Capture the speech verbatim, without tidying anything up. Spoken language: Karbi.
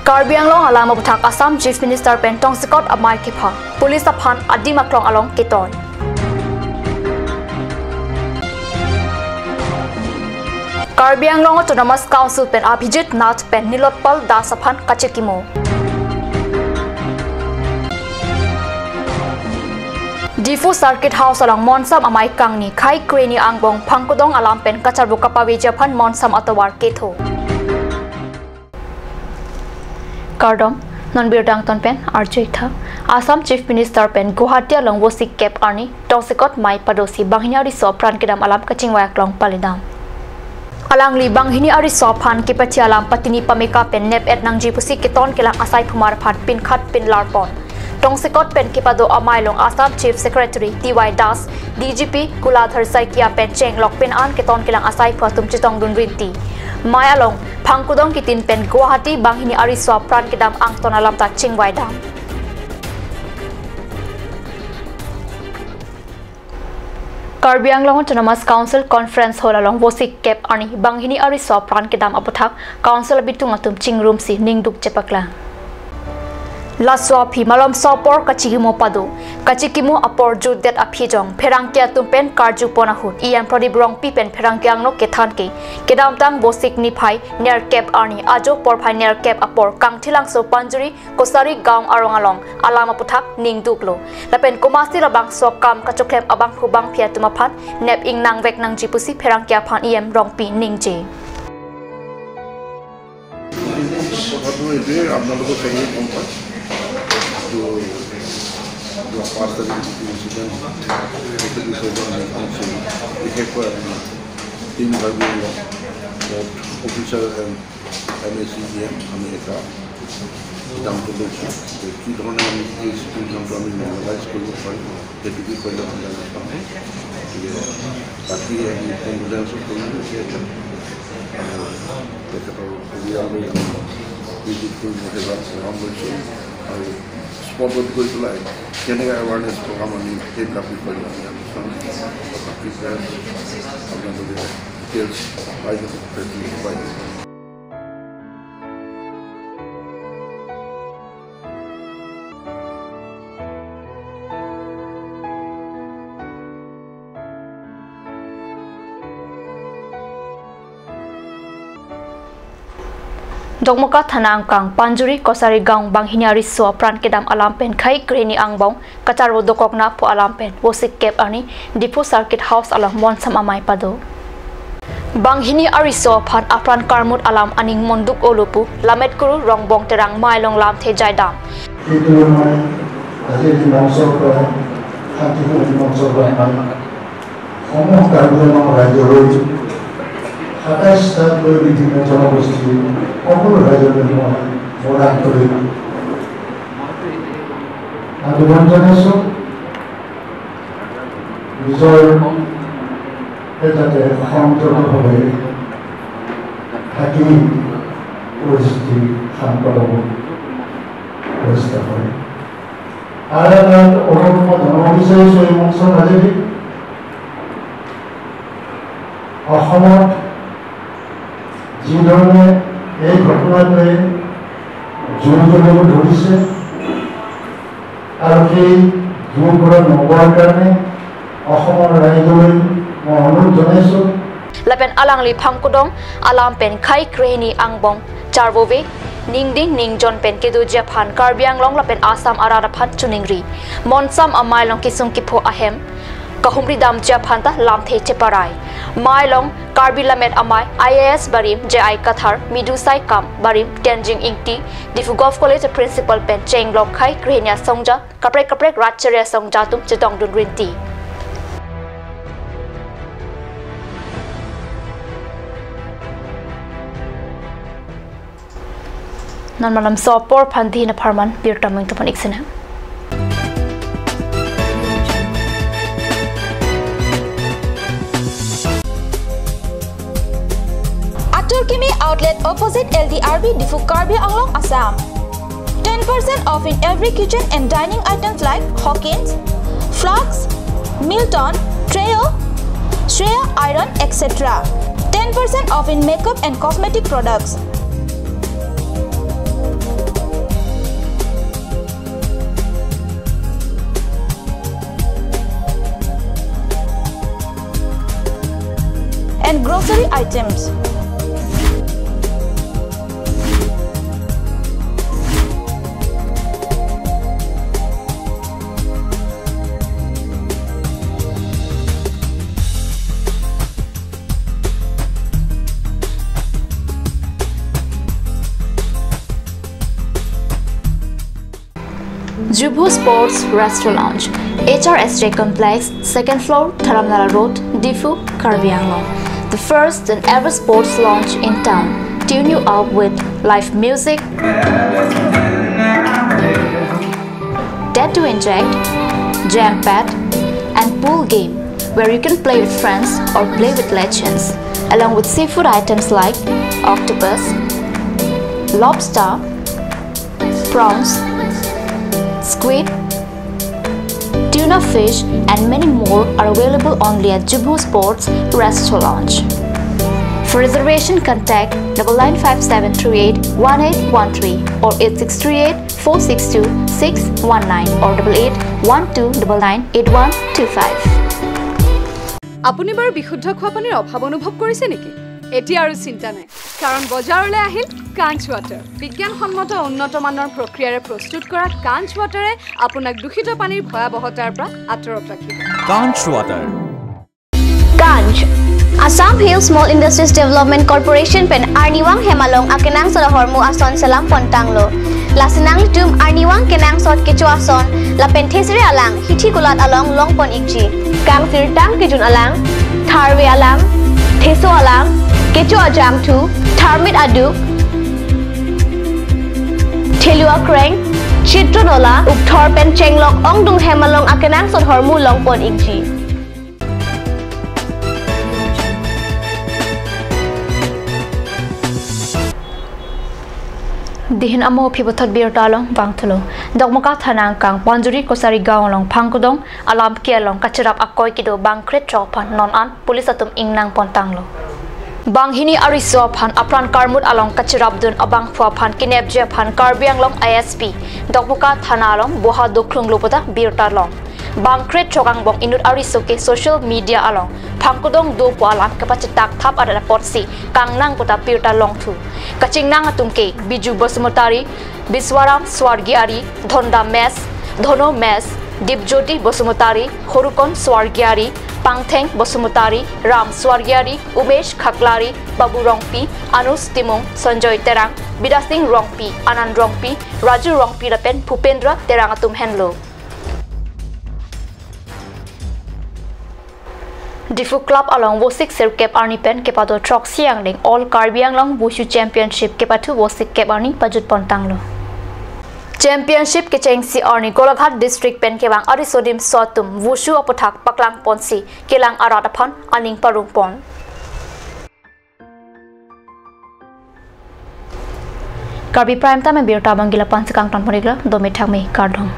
Karbi Anglong alam aputhak Assam Chief Minister pen tongsekot amei kepha, police aphan adim aklong along ketoi. Karbi Anglong Autonomous Council pen Abhijit Nath pen Nilotpal Das aphan kachikimo. Diphu Circuit House along monsam amei kangni, khei krehini angbong phangkudong alam pen kacharvo kapaveji aphan monsam atovar ketho. Kardom, non birta angton pen arju-ik tha. Assam Chief Minister pen Guwahati along Vosik kep arni tongsekot mei padosi banghini ariso apran kedam alam kachingvai aklong palidam. Alangli banghini ariso aphan kepathi alam patini pameka pen nep-et nangji pusi keton kelang asaiphumar aphan pinkhat pinlarpon. Tongsekot pen kepado amei along Assam Chief Secretary T Y Das, D G P Kuladhar Saikia pen chenglok pin-an keton kelang asaiphu atum chetongdun rinti. Mei along phangkudong kitin pen Guwahati banghini ariso apran kedam angton alam ta chingvaidam. Karbi Anglong Autonomous Council Conference Hall along Vosik kep arni banghini ariso apran kedam aputhak Council abitung atum chingrumsi ningduk chepaklang. Laso aphi malomso apor kachikimo pado. Kachikimo apor jutdet aphi jong pherangke atum pen karjupon ahut E M Pradip Rongpi pen pherangke angno kethan ke kedamtang Vosik niphai nerkep arni ajo porphai nerkep apor Kangthilangso Panjuri Kosari Gaon arong along alam aputhak ningduklo. Lapen komatsi labangso akam kachoklem abangphu bangphi atum aphan nep ingnangvek nangji pusi pherangke aphan E M Rongpi ningje. কথাটো এইটোৱে, আপোনালোকৰ চবেই গম পায়। তো, যোৱা পাঁচ তাৰিখে যিটো ইনচিডেণ্ট, সেইটো বিষয়টো আমি শুনিছোঁ। বিশেষকৈ আমি team Karbi Anglong, both officer and M A C E M, আমি এটা সিদ্ধান্ত লৈছোঁ যে কি ধৰণে আমি এই চিটুৱেশ্যনটো আমি নৰ্মেলাইজ কৰিব পাৰোঁ, সেইটো বিষয়ে আমি আলোচনা কৰিম। গতিকে বাকী আমি কণ্ডোলেঞ্চো কৰিলোঁ, এতিয়া, আৰু তেখেতৰ পৰিয়াললৈ আমি ভিজিট কৰিবৰ সেইবাৰ প্ৰগ্ৰাম লৈছোঁ আৰু স্পটত গৈ পেলাই কেনেকৈ এৱাৰনেছ প্ৰগ্ৰাম আমি সেইবিলাক বিষয়ে আমি আলোচনা কৰিম। বাকী প্ৰেছ আপোনালোকে ডিটেইলছ পাই যাব, প্ৰেছ ৰিলিজ পাই যাব। Dokmoka thana angkang Panjuri Kosari Gaon banghini ariso apran kedam alam pen khei krehini angbong kacharvo dokokna pu alam pen Vosik kep arni Diphu Circuit House along monsam amei pado. Banghini ariso aphan apran karmut alam aning monduk olo pu Lammet Kuru Rongbong Terang mei along lamthe jaidam. এইটো আমাৰ আজিৰ মঞ্চৰ পৰা, শান্তিপূৰ্ণ মঞ্চৰ পৰা আমাৰ সমগ্ৰ কাৰ্বি আংলং ৰাইজলৈ সাতাইশটাকৈ বিভিন্ন জনগোষ্ঠীৰ সকলো ৰাইজলৈ মই মোৰ আন্তৰিক আবেদন জনাইছোঁ। নিজৰ যাতে সংযতভাৱে থাকি পৰিস্থিতি শান্ত হ'ব চেষ্টা কৰে। আৰু এটা অনুৰোধ মই জনাব বিচাৰিছোঁ এই মঞ্চৰ মাজেদি, অসমত যি ধৰণে এই ঘটনাটোৱে জোৰ তুলিব ধৰিছে আৰু সেই জোৰবোৰত নপৰাৰ কাৰণে অসমৰ ৰাইজলৈ মই অনুৰোধ জনাইছোঁ। Lapen alangli phangkudong alam pen khei krehini angbong charvove ningding ningjon pen kedoji aphan Karbi Anglong lapen Assam arat aphan choningri. Monsam amei along kesung kepho ahem kahumri damji aphan ta lamthe cheparai. Mei along Karbi Lammet Amei I A S barim J I Kathar, Midu Saikam barim Tenzing Ingti, Diphu Govt College Principal pen chenglok khei krehini asongja, kaprek kaprek rat chere asongja atum chetongdun rinti. Non malomso apor aphan dina pharman birta mengtupan iksena. Atur Kimi Outlet opposite L D R B Diphu, Karbi Anglong, Assam. Ten percent off in every kitchen and dining items like Hawkins, flasks, Milton, Trio, Shreya iron, et cetera. Ten percent off in makeup and cosmetic products. and grocery items. Jubu Sports Restaurant, H R S J Complex, second floor, Dharamnala Road, Diphu, Karbi Anglong. The first and ever sports lounge in town. Tune you up with live music, Dead to Inject, Jam Pad, and pool game, where you can play with friends or play with legends, along with seafood items like octopus, lobster, prawns, squid, tuna fish, and many more are available only at Jubu Sports Restaurant. For reservation, contact double nine five seven three eight one eight one three or eight six three eight four six two six one nine or double eight one two double nine eight one two five. আপুনি বাৰু বিশুদ্ধ খোৱা পানীৰ অভাৱ অনুভৱ কৰিছে নেকি? এতিয়া আৰু চিন্তা নাই, কাৰণ বজাৰলৈ আহিল কাঞ্চ ৱাটাৰ। বিজ্ঞানসন্মত উন্নত মানৰ প্ৰক্ৰিয়াৰে প্ৰস্তুত কৰা কাঞ্চ ৱাটাৰে আপোনাক দূষিত পানীৰ ভয়াৱহতাৰ পৰা আঁতৰত ৰাখিব। Kanch Water. Kanch, Assam Hill Small Industries Development Corporation pen arnivang hem along akenangsot ahormu ason selam pontanglo. Lasi nanglitum arnivang kenangsot kecho ason lapen thesere alang hithi kulat along longpon ikji. Kangsirtang kejun alang, tharve alang, theso alang, kecho ajangthu, tharmit aduk, thelu akreng, chitro nola, ukthor pen chenglok ongdung hem along akenangsot ahormu longpon ikji. Dihin amo aphi puthot birta along vangthulo. Dokmoka thana angkang Panjuri Kosari gaon along Phangkudong alam ke along kacherap akoi kedo bangkret throk aphan non an police atum ingnang pontanglo. Banghini ariso aphan apran karmut along kacherapdun abangphu aphan kinepji aphan Karbi Anglong A S P Dokmoka thana along boha doklunglo puta birta long. Bangkret throk angbong inut ariso ke social media along Phangkudong dopo alam kapachetak thap arat apotsi kangnang puta birta longthu. Kachingnang atum ke Biju Basumatari, Biswaram Swargiari, Dhonda Mes, Dhono Mes, Dipjyoti Basumatari, Horukon Swargiari, Pangtheng Basumatari, Ram Swargiari, Umesh Khaklari, Babu Rongpi, Anush Timung, Sanjoy Terang, Bidasing Rongpi, Anand Rongpi, Raju Rongpi lapen Bhupendra Terang atum henlo. Diphu Club along Vosik sirkep arni pen kepado throksi angdeng All Karbi Anglong Wushu Championship kepathu Vosik kep arni pajut pontanglo. Championship kechengsi arni Golaghat District pen kevang ariso nimso atum Wushu aputhak paklang ponsi kelang arat aphan aning parong pon. Karbi Prime Time abirta abang ke la-an si kangton pon iklo, dome thakme, kardom.